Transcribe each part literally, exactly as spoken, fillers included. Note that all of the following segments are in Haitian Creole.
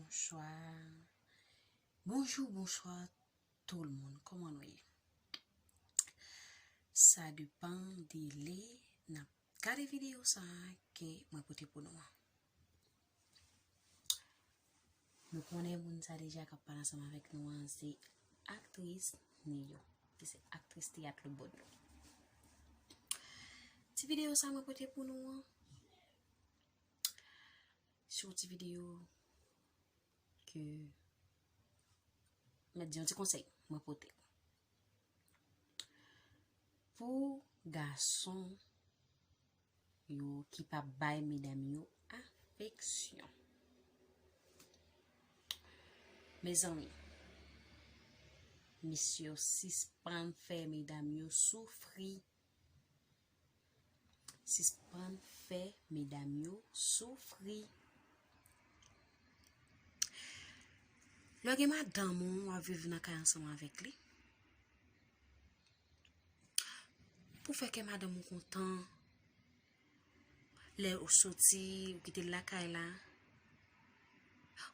Bonswa. Bonjou, bonswa tout moun. Kòman nou ye? Sa depann de lè n ap gade videyo sa a ke mwen pote pou nou an. Nou konnen moun sa deja k ap pale ansanm avèk nou an, se aktris Nio, ki se aktris teyat Lobòd. Ti videyo sa mwen pote pou nou an, se yon ti videyo ke, mwen di yon ti konsèy mwen pote. Pou gason yo ki pa bay medam yo afeksyon. Mezanmi, mesye yo, sispann fè medam yo soufri. Sispann fè medam yo soufri. Lè w gen madanm ou, w ap viv nan kay ansanm avèk li, pou fè kè madanm ou kontan, lè ou soti, ou kite l lakay la,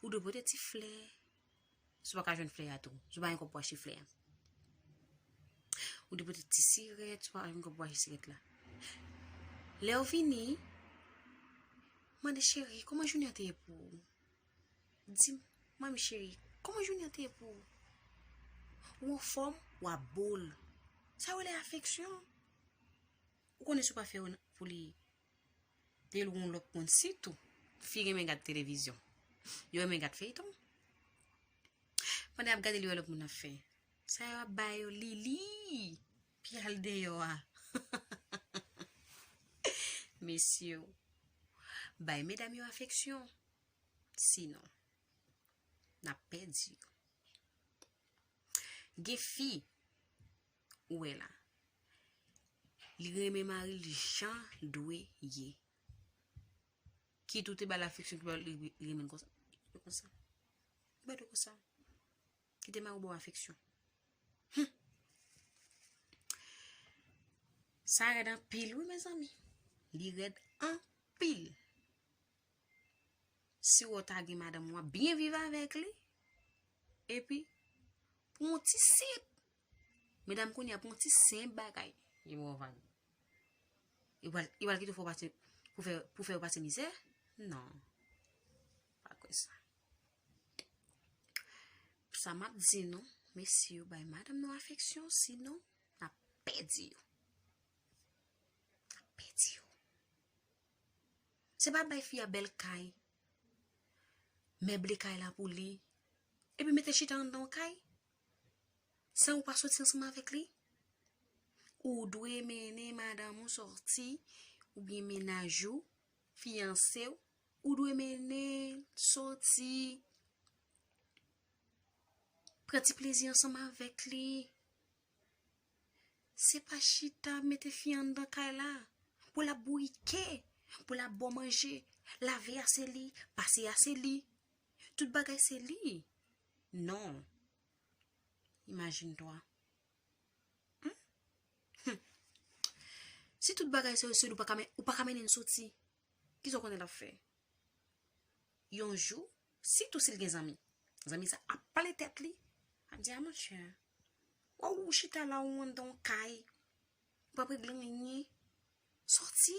ou dwe pote ti flè. Si w pa ka jwenn flè a tou, si w pa gen kòb pou achte flè a, ou dwe pote ti sirèt, si w pa ka jwenn kòb pou achte sirèt la. Lè w vini, mande, cheri, kòman jounen an te ye pou ou? Di m, manmi cheri, kòman jounen an te ye pou ou? Ou anfòm, w ap bo l. Sa yo rele afeksyon. Ou konnen si w pa fè yo pou li, te lwe yon lòt moun, sitou fi renmen gad televizyon. Yo renmen gad feyton. Pandan y ap gade, li wè lòt moun ap fè. Sa yo ap ba yo li, li, pi al deyò a. Mesye yo, bay medam yo afeksyon. Sinon, n ap pèdi yo. Gen fi, ou wè la, li renmen mari l jan l dwe ye. Kit ou te ba l afeksyon, kit ou li renmen l konsa. Li konsa. Li pa dwe konsa. Kite mari w ba w afeksyon. Hum. Sa rèd anpil, wi, mezanmi. Li rèd anpil. Si w ta gen madanm ou, w ap byen viv avèk li. Epi, pou yon ti senp, medam kounye a, pou yon ti senp bagay, li ba w vag. Li pral, li pral kite w fè w pase, pou fè, pou fè w pase mizè? Non. Pa kwè sa. Sa m ap di nou, mesye yo, bay madanm nou afeksyon, sinon, n ap pèdi yo. N ap pèdi yo. Se pa bay fi a bèl kay, meble kay la pou li, epi mete chita anndan yon kay, san ou pa soti ansanm avèk li. Ou dwe mennen madanm ou sòti, oubyen mennaj ou, fiyanse w, ou dwe mennen l sòti, pran ti plezi ansanm avèk li. Se pa chita mete fi anndan kay la, pou l ap bourike, pou l ap ba w manje, lave a se li, pase a se li, tout bagay se li. Non. Imajine toi. Hmm? Hmm. Si tout bagay se, se li, ou pa ka men-, ou pa ka mennen l soti, kisa w konnen l ap fè? Yon jou, sitou si l gen zanmi, zanmi sa ap pale tèt li, ap di, a monchè, wè ou chita la, ou anndan yon kay, ou p ap regle anyen. Sòti,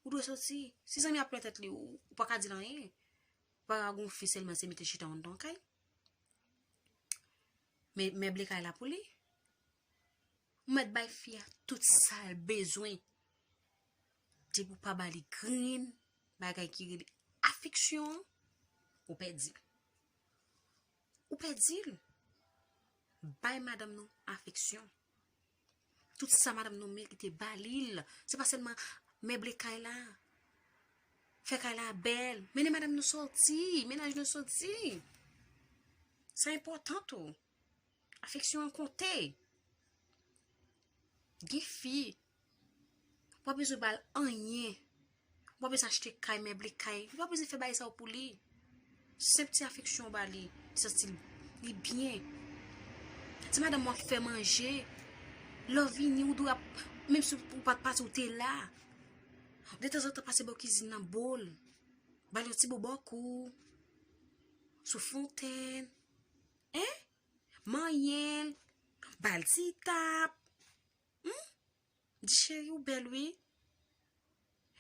ou dwe sòti. Si zanmi ap pale tèt li, ou, ou pa ka di l anyen. Ou pa ka gon fi sèlman se mete chita anndan yon kay. Men, meble kay la pou li. Ou mèt bay fi a tout sa l bezwen. Depi w pa ba li grenn bagay ki rele afeksyon an, ou pèdi l. Ou pèdi l. Bay madanm nou afeksyon. Tout sa madanm nou merite, ba li l. Se pa sèlman meble kay la. Fè kay la bèl. Mennen madanm nou sòti. Mennaj nou sòti. Sa enpòtan tou. Afeksyon an konte. Gen fi, ou pa bezwen ba l anyen. Ou pa bezwen achte kay, meble kay. Ou pa bezwen fè bagay sa yo pou li. Senp ti afeksyon w ba li, li santi l, li byen. Ti madanm w ap fè manje. Lè w vini, ou dwe ap, menm si ou pa t pase, ou te la. Detanzantan, pase bò kizin nan, bo l. Ba l yon ti bobò kou. sou fontenn, en? Manyen l, ba l ti tap. Hmm? Di cheri, ou bèl wi.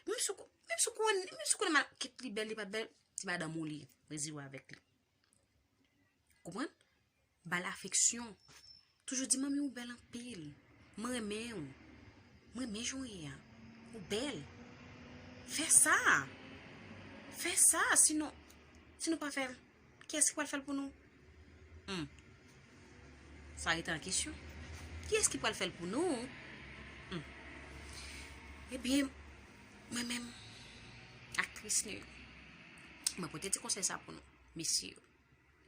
Menm si w ko-, menm si w konnen, menm si w konnen mal, kit li bèl, li pa bèl, se madanm ou li, rezil w avèk li. Konprann? Ba l afeksyon. Toujou di manmi ou bèl anpil. Mwen renmen w. Mwen renmen jan w ye a. Ou bèl. Fè sa. Fè sa, sinon, si nou pa fè l, kiyès ki pral fè l pou nou? Hmm. Sa rete an kesyon. Kiyès ki pral fè l pou nou? Hmm. Ebyen, mwen menm, aktris nou yo, mwen pote ti konsèy sa pou nou, mesye yo,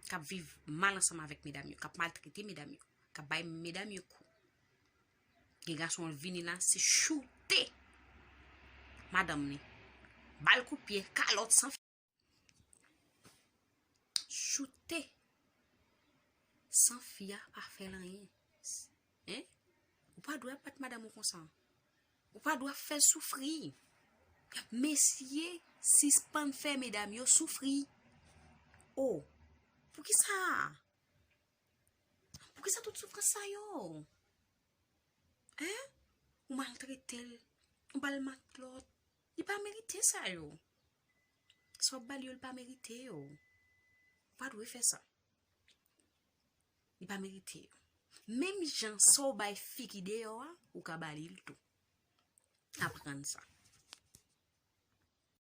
k ap viv mal ansanm avèk medam yo, k ap maltrete medam yo, k ap bay medam yo kou. Gen gason vini la, se choute madanm li. Ba l kout pye, kalòt san choute. San fi a pa fè l anyen. Hein? Ou pa dwe ap bat madanm ou konsa. Ou pa dwe ap fè l soufri. Mesye, sispann fè medam yo soufri. Oh, poukisa? Poukisa tout soufrans sa yo? Hein? Ou maltrete l, ou ba l matlòt. Li pa merite sa yo. Sa w ap ba l yo, li pa merite yo. Ou pa dwe fè sa. Li pa merite yo. Menm jan sa w bay fi ki deyò a, ou ka ba li l tou. Aprann sa.